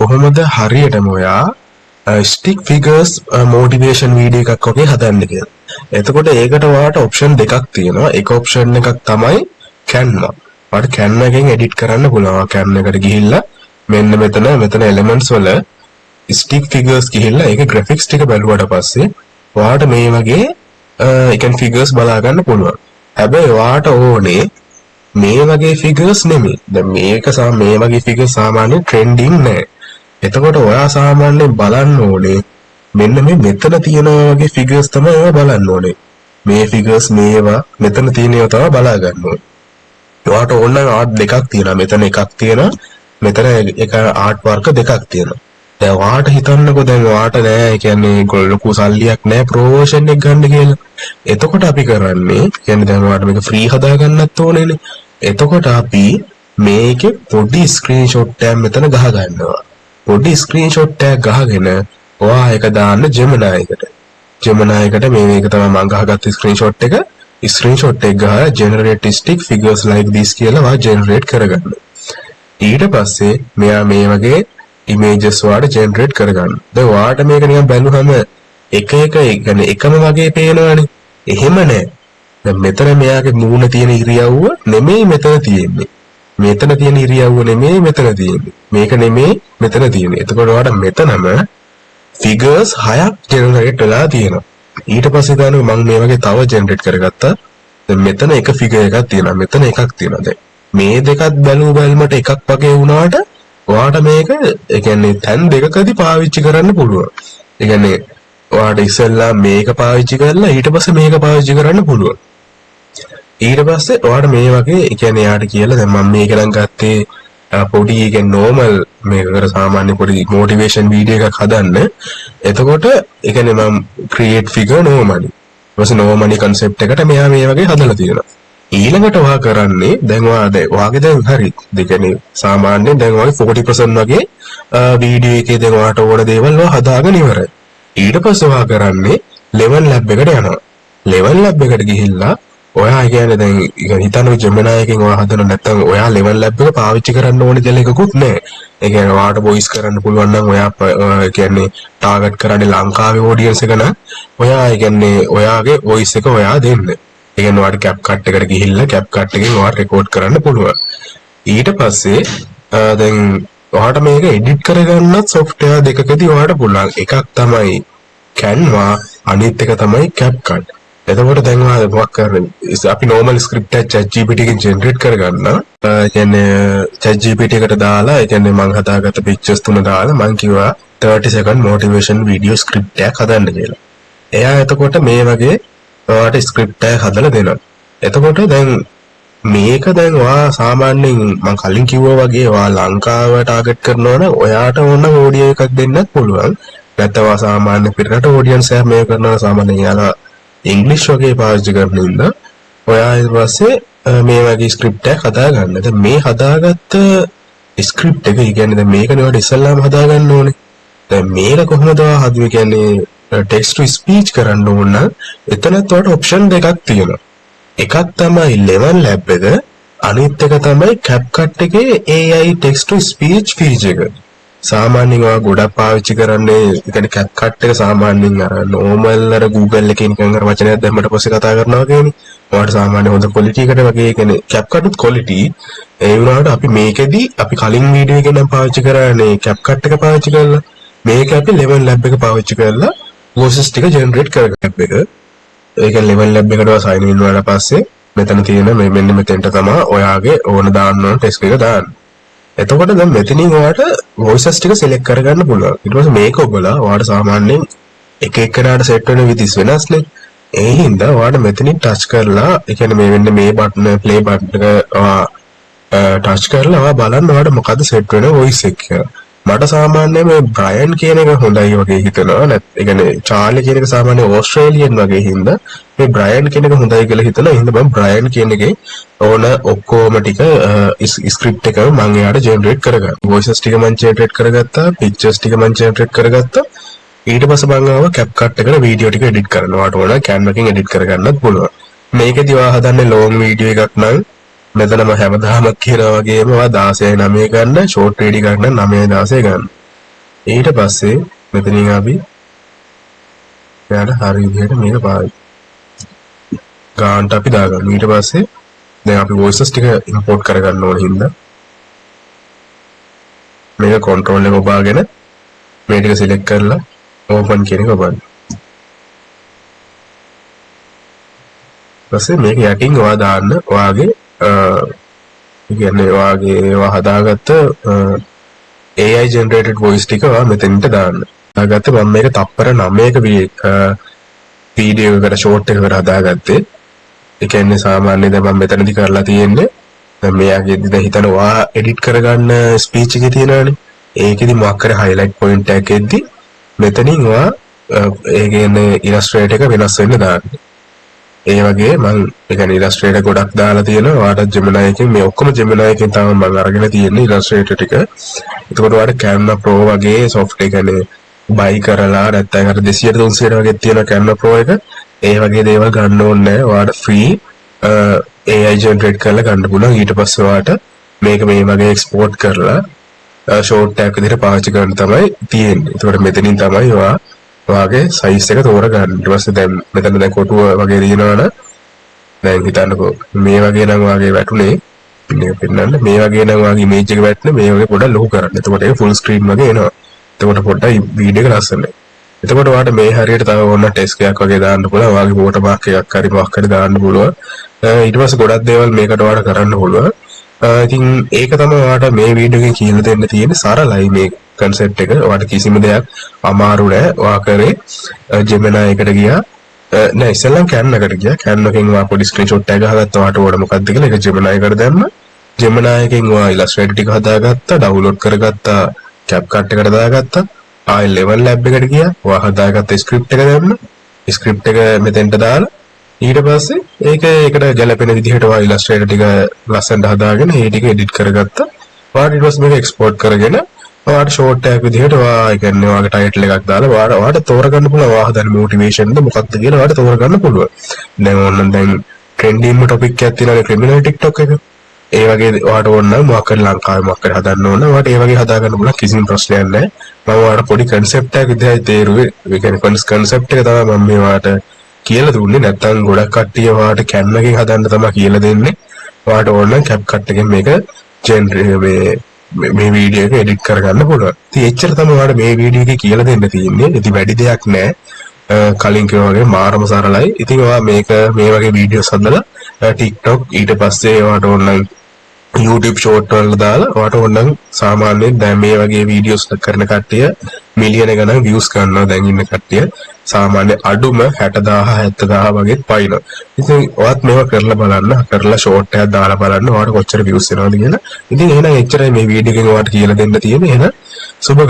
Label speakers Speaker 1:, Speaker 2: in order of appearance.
Speaker 1: කොහොමද හරියටම ඔයා ස්ටික් ෆිගර්ස් මොටිවේෂන් වීඩියෝ එකක් වගේ හදන්න කියලා. එතකොට ඒකට ඔයාට ඔප්ෂන් දෙකක් තියෙනවා. එක ඔප්ෂන් එකක් තමයි Canva. ඔයාට Canva එකෙන් එඩිට් කරන්න පුළුවන්. Canva එකට ගිහිල්ලා මෙන්න මෙතන මෙතන elements වල ස්ටික් ෆිගර්ස් ගිහිල්ලා ඒක ග්‍රැෆික්ස් ටික බැලුවට පස්සේ ඔයාට මේ වගේ ඒ කියන්නේ ෆිගර්ස් බලා ගන්න පුළුවන්. හැබැයි ඔයාට ඕනේ මේ වගේ ෆිගර්ස් නෙමෙයි. දැන් මේක මේ වගේ ෆිගර්ස් සාමාන්‍යයෙන් ට්‍රෙන්ඩින් නෑ. එතකොට ඔයා සාමාන්‍යයෙන් බලන්න ඕනේ මෙන්න මේ මෙතන තියෙන වගේ ෆිගර්ස් තමයි ඔයා බලන්න ඕනේ. මේ ෆිගර්ස් මේවා මෙතන තියෙන ඒවා තමයි බලා ගන්න ඕනේ. ඔයාට ඕන නම් ආර්ට් දෙකක් තියෙනවා. මෙතන එකක් තියෙනවා. මෙතන එක ආර්ට් වර්ක දෙකක් තියෙනවා. දැන් ඔයාට හිතන්නකෝ, දැන් ඔයාට නෑ, ඒ කියන්නේ ලොකු සල්ලියක් නෑ ප්‍රෝ වර්ෂන් එක ගන්න කියලා. එතකොට අපි කරන්නේ, කියන්නේ දැන් ඔයාට මේක ෆ්‍රී හදා ගන්නත් ඕනේනේ. එතකොට අපි මේකේ පොඩි ස්ක්‍රීන්ෂොට් එකක් මෙතන ගහ ගන්නවා. පොඩි ස්ක්‍රීන්ෂොට් එකක් ගහගෙන ඔයා ඒක දාන්න Gemini එකට. Gemini එකට මේ මේක තමයි මං ගහගත්ත ස්ක්‍රීන්ෂොට් එක. ස්ක්‍රීන්ෂොට් එක ගහලා "generate stick figures like this" කියලා ඔයා ජෙනරේට් කරගන්න. ඊට පස්සේ මෙයා මේ වගේ ඉමේජස් ඔයාට ජෙනරේට් කරගන්න. දැන් ඔයාට මේක නිකන් බැලුවම එක එක, ඒ කියන්නේ එකම වගේ පේනවනේ. එහෙම නෑ. දැන් මෙතන මෙයාගේ මූණ තියෙන ඉරියව්ව නෙමෙයි මෙතන තියෙන්නේ. මෙතන තියෙන ඉරියව්ව නෙමෙයි මෙතන තියෙන්නේ. මේක නෙමෙයි මෙතන තියෙන්නේ. එතකොට ඔයාට මෙතනම ෆිගර්ස් හයක් ජෙනරේට් වෙලා තියෙනවා. ඊට පස්සේ ගන්න මම මේ වගේ තව ජෙනරේට් කරගත්තා. දැන් මෙතන එක ෆිගර් එකක් තියෙනවා. මෙතන එකක් තියෙනවා. දැන් මේ දෙකත් බැලූ බැලමට එකක් වගේ වුණාට ඔයාට මේක ඒ කියන්නේ තැන් දෙකකදී පාවිච්චි කරන්න පුළුවන්. ඒ කියන්නේ ඔයාට ඉස්සෙල්ලා මේක පාවිච්චි කරලා ඊට පස්සේ මේක පාවිච්චි කරන්න පුළුවන්. ඊට පස්සේ ඔයාට මේ වගේ, ඒ කියන්නේ එයාට කියලා, දැන් මම මේක නම් ගත්තේ පොඩි, ඒ කියන්නේ නෝමල් මේක කර සාමාන්‍ය පොඩි මොටිවේෂන් වීඩියෝ එකක් හදන්න. එතකොට ඒ කියන්නේ මම create figure no money. ඊට පස්සේ no money concept එකට මෙයා මේ වගේ හදලා තියෙනවා. ඊළඟට ඔයා කරන්නේ, දැන් ඔයා දැන් ඔයාගේ දැන් හරි, ඒ කියන්නේ සාමාන්‍යයෙන් දැන් ඔයාගේ 40% වගේ වීඩියෝ එකේ දැන් ඔයාට ඕන දේවල් ඔයා හදාගෙන ඉවරයි. ඊට පස්සේ ඔයා කරන්නේ Eleven Lab එකට යනවා. Eleven Lab එකට ගිහිල්ලා ඔයා කියන්නේ දැන් හිතන්න Gemini එකෙන් ඔයා හදන නැත්නම් ඔයා Eleven Lab එක පාවිච්චි කරන්න ඕනේ කියලා එකකුත් නෑ. ඒ කියන්නේ ඔයාට වොයිස් කරන්න පුළුවන් නම්, ඔයා ඒ කියන්නේ ටාගට් කරන්නේ ලංකාවේ ඔඩියන්ස් එක නම්, ඔයා ඒ කියන්නේ ඔයාගේ වොයිස් එක ඔයා දෙන්න. ඒ කියන්නේ ඔයාට CapCut එකට ගිහිල්ලා CapCut එකෙන් ඔයාට රෙකෝඩ් කරන්න පුළුවන්. ඊට පස්සේ දැන් ඔයාට මේක එඩිට් කරගන්නත් සොෆ්ට්වෙයාර් දෙකකදී ඔයාට පුළුවන්. එකක් තමයි Canva, අනිත් එක තමයි CapCut. එතකොට දැන් ඔයා මොකක් කරන්නේ? අපි නෝමල් ස්ක්‍රිප්ට් එකක් ChatGPT එකෙන් ජෙනරේට් කරගන්න. ඒ කියන්නේ ChatGPT එකට දාලා, ඒ කියන්නේ මං හදාගත්ත පික්චර්ස් තුන දාලා මං කිව්වා 30 second motivation video script එකක් හදන්න කියලා. එයා එතකොට මේ වගේ ඔයාට ස්ක්‍රිප්ට් එකක් හදලා දෙනවා. එතකොට දැන් මේක දැන් ඔයා සාමාන්‍යයෙන් මං කලින් කිව්වා වගේ ඔයා ලංකාව ටාගට් කරනවා නම් ඔයාට ඕන නම් ඔඩියෝ එකක් දෙන්නත් පුළුවන්. නැත්නම් ඔයා සාමාන්‍ය පිටරට ඔඩියන්ස් එකක් මේක කරනවා නම් සාමාන්‍යයෙන් එයාලා ඉංග්‍රීසි වගේ පාවිච්චි කරන හින්දා ඔයා ඊට පස්සේ මේ වගේ ස්ක්‍රිප්ට් එකක් හදාගන්න. දැන් මේ හදාගත්ත ස්ක්‍රිප්ට් එක, ඒ කියන්නේ දැන් මේකනේ ඔයාලට ඉස්සල්ලාම හදාගන්න ඕනේ. දැන් මේක කොහොමද ඔයා හදුවේ, කියන්නේ ටෙක්ස්ට් ටු ස්පීච් කරන්න ඕන නම් එතනත් ඔයාලට ඔප්ෂන් දෙකක් තියෙනවා. එකක් තමයි Eleven Lab එක, අනිත් එක තමයි CapCut එකේ AI text to speech feature එක. සාමාන්‍යයෙන් ඔයා ගොඩක් පාවිච්චි කරන්නේ, ඒ කියන්නේ CapCut එක සාමාන්‍යයෙන් අර normal අර Google එකේ නිකන් අර වචනයක් දැම්මට පස්සේ කතා කරනවා වගේනේ. ඔයාලට සාමාන්‍ය හොඳ ක්වොලිටි එකට වගේ, ඒ කියන්නේ CapCut උත් ක්වොලිටි. ඒ වුණාට අපි මේකෙදි අපි කලින් වීඩියෝ එකේ නම් පාවිච්චි කරන්නේ CapCut එක පාවිච්චි කරලා. මේක අපි Eleven Lab එක පාවිච්චි කරලා වොයිසස් ටික ජෙනරේට් කරගන්න එක. ඒ කියන්නේ Eleven Lab එකට ඔයා සයින් ඉන් වුණාට පස්සේ මෙතන තියෙන මේ මෙන්න මෙතෙන්ට තමයි ඔයාගේ ඕන දාන්න ඕන ටෙක්ස්ට් එක දාන්න. එතකොට දැන් මෙතනින් ඔයාට වොයිසස් ටික සිලෙක්ට් කරගන්න පුළුවන්. ඊට පස්සේ මේක ඔබලා ඔයාට සාමාන්‍යයෙන් එක එක්කෙනාට සෙට් වෙන විදිස් වෙනස්නේ. ඒ හින්දා ඔයාට මෙතනින් ටච් කරලා, ඒ කියන්නේ මේ වෙන්න මේ බටන්, ප්ලේ බටන් එක ඔයා ටච් කරලා ඔයා බලන්න ඔයාට මොකද්ද සෙට් වෙන වොයිස් එක කියලා. මට සාමාන්‍යයෙන් මේ බ්‍රයන් කියන එක හොඳයි වගේ හිතෙනවා. ඒ කියන්නේ චාර්ලි කියන එක සාමාන්‍ය ඕස්ට්‍රේලියන් වගේ හින්දා මේ බ්‍රයන් කියන එක හොඳයි කියලා හිතලා, ඒ හින්දා මම බ්‍රයන් කියන එකේ ඕන ඔක්කොම ටික ස්ක්‍රිප්ට් එක මම එයාට ජෙනරේට් කරගන්නවා. වොයිසස් ටික මම ජෙනරේට් කරගත්තා, පික්චර්ස් ටික මම ජෙනරේට් කරගත්තා. ඊට පස්සේ මම ආවා CapCut එකට වීඩියෝ ටික එඩිට් කරන්න. ඔයාට ඕන Canva එකෙන් එඩිට් කරගන්නත් පුළුවන්. මේකෙදි ඔයා හදන්නේ ලොං වීඩියෝ එකක් නම් මෙතනම හැමදාම කියනා වගේම ඔයා 16:9 ගන්න, ෂෝට් වීඩියෝ එකක් නම් 9:16 ගන්න. ඊට පස්සේ මෙතනින් අපි එයාට හරි විදිහට මේක පාවිච්චි ගානට අපි දාගන්න. ඊට පස්සේ දැන් අපි වොයිසස් ටික ඉම්පෝට් කරගන්න ඕන හින්දා මේක කන්ට්‍රෝල් එක ඔබාගෙන මේ ටික සිලෙක්ට් කරලා ඕපන් කියන එක ඔබන්න. ඊපස්සේ මේක යටින් ඔයා දාන්න ඔයාගේ, ඒ කියන්නේ ඔයාගේ ඒවා හදාගත්ත AI generated voice ටික ඔයා මෙතෙන්ට දාන්න. හදාගත්තේ මම මේක තප්පර 9ක වීඩියෝ එකකට, ෂෝට් එකකට හදාගත්තේ. ඒ කියන්නේ සාමාන්‍යයෙන් දැන් මම මෙතනදි කරලා තියෙන්නේ, දැන් මෙයාගෙදි දැන් හිතන්න ඔයා එඩිට් කරගන්න ස්පීච් එකේ තියෙනවනේ. ඒකෙදි මොකක් හරි හයිලයිට් පොයින්ට් එකක් එද්දි මෙතනින් ඔයා, ඒ කියන්නේ ඉලස්ට්‍රේටර් එක වෙනස් වෙන්න දාන්න. ඒ වගේ මං, ඒ කියන්නේ ඉලස්ට්‍රේටර් ගොඩක් දාලා තියෙනවා. ඔයාට Gemini එකෙන්, මේ ඔක්කොම Gemini එකෙන් තමයි මං අරගෙන තියෙන්නේ ඉලස්ට්‍රේටර් ටික. එතකොට ඔයාට Canva Pro වගේ සොෆ්ට්වෙයාර් කියන්නේ බයි කරලා නැත්නම් අර 200 300 වගේ තියෙන Canva Pro එක, ඒ වගේ දේවල් ගන්න ඕනේ නෑ. ඔයාට ෆ්‍රී AI generate කරලා ගන්න පුළුවන්. ඊට පස්සේ ඔයාට මේක මේ වගේ එක්ස්පෝර්ට් කරලා ෂෝට් එකක් විදිහට පාවිච්චි කරන්න තමයි තියෙන්නේ. එතකොට මෙතනින් තමයි ඔයා ඔයාගේ සයිස් එක තෝරගන්න. ඊට පස්සේ දැන් මෙතන දැන් කොටුව වගේ තියෙනවා නම්, දැන් හිතන්නකෝ මේ වගේ නම් ඔයාගේ වැටුනේ, මේ පෙන්නන්න, මේ වගේ නම් ඔයාගේ ඉමේජ් එක වැටුනේ, මේ වගේ පොඩ්ඩක් ලොකු කරන්න. එතකොට ඒක ෆුල් ස්ක්‍රීන් වගේ එනවා. එතකොට පොඩ්ඩක් වීඩියෝ එක ලස්සනයි. එතකොට ඔයාට මේ හරියට තව ඕන ටෙක්ස්ට් එකක් වගේ දාන්න පුළුවන්. ඔයාගේ වෝටර්මාර්ක් එකක් හරි මොකක් හරි දාන්න පුළුවන්. ඊට පස්සේ ගොඩක් දේවල් මේකට ඔයාට කරන්න පුළුවන්. ඉතින් ඒක තමයි ඔයාට මේ වීඩියෝ එකෙන් කියලා දෙන්න තියෙන්නේ. සරලයි මේ කන්සෙප්ට් එක. ඔයාට කිසිම දෙයක් අමාරු නෑ. ඔයා කරේ Gemini එකට ගියා. නෑ, ඉස්සෙල්ලම Canva එකට ගියා. Canva එකෙන් ඔයා පොඩි ස්ක්‍රීන්ෂොට් එකක් ගහගත්තා. ඔයාට ඕන මොකද්ද කියලා ඒක Gemini එකට දැම්මා. Gemini එකෙන් ඔයා Illustrator ටික හදාගත්තා, ඩවුන්ලෝඩ් කරගත්තා, CapCut එකට දාගත්තා. ආයෙ Eleven Lab එකට ගියා. ඔයා හදාගත්ත ස්ක්‍රිප්ට් එක දැම්මා. ස්ක්‍රිප්ට් එක මෙතෙන්ට දාලා ඊට පස්සේ ඒක ඒකට ගැලපෙන විදිහට ඔයා Illustrator ටික ලස්සනට හදාගෙන ඒ ටික එඩිට් කරගත්තා. ඔයාට ඊට පස්සේ මේක එක්ස්පෝර්ට් කරගෙන ඔයාට ෂෝට් එකක් විදිහට ඔයා, ඒ කියන්නේ ඔයාගේ ටයිටල් එකක් දාලා ඔයාට ඔයාට තෝරගන්න පුළුවන් ඔයා හදන මොටිවේෂන්ද මොකක්ද කියලා ඔයාට තෝරගන්න පුළුවන්. දැන් ඕනනම් දැන් ට්‍රෙන්ඩින්ම ටොපික් එකක් තියෙනවා ක්‍රිමිනල් TikTok එක. ඒ වගේ ඔයාට ඕන නම් මොකක් හරි ලංකාවේ මොකක් හරි හදන්න ඕන නම් ඔයාට ඒ වගේ හදාගන්න පුළුවන්, කිසිම ප්‍රශ්නයක් නැහැ. මම ඔයාට පොඩි කන්සෙප්ට් එකක් විදිහයි තේරුවේ. ඒ කියන්නේ කන්සෙප්ට් එක තමයි මම මේ ඔයාට කියලා දුන්නේ. නැත්තම් ගොඩක් කට්ටිය ඔයාට Canva එකෙන් හදන්න තමයි කියලා දෙන්නේ. ඔයාට ඕන නම් CapCut එකෙන් මේක ජෙනරේට් මේ මේ වීඩියෝ එක එඩිට් කරගන්න පුළුවන්. ඉතින් එච්චර තමයි ඔයාලට මේ වීඩියෝ එකේ කියලා දෙන්න තියෙන්නේ. ඉතින් වැඩි දෙයක් නෑ. කලින් කිව්වා වගේ මාරම සරලයි. ඉතින් ඔයා මේක මේ වගේ වීඩියෝස් හදලා TikTok, ඊට පස්සේ ඔයාට ඕන නම් YouTube short වල දාලා, ඔයාට ඕන නම් සාමාන්‍යයෙන් දැන් මේ වගේ වීඩියෝස් කරන කට්ටිය මිලියන ගණන් views ගන්නවා. දැන් ඉන්න කට්ටිය සාමාන්‍ය අඩුම 60,000 70,000 වගේත් පයින්නවා. ඉතින් ඔයත් මේවා කරලා බලන්න, කරලා ෂෝට් එකක් දාලා බලන්න ඔයාට කොච්චර views එනවද කියලා. ඉතින් එහෙනම් එච්චරයි මේ වීඩියෝ එකෙන් ඔයාට කියලා දෙන්න තියෙන්නේ. එහෙනම් සුබ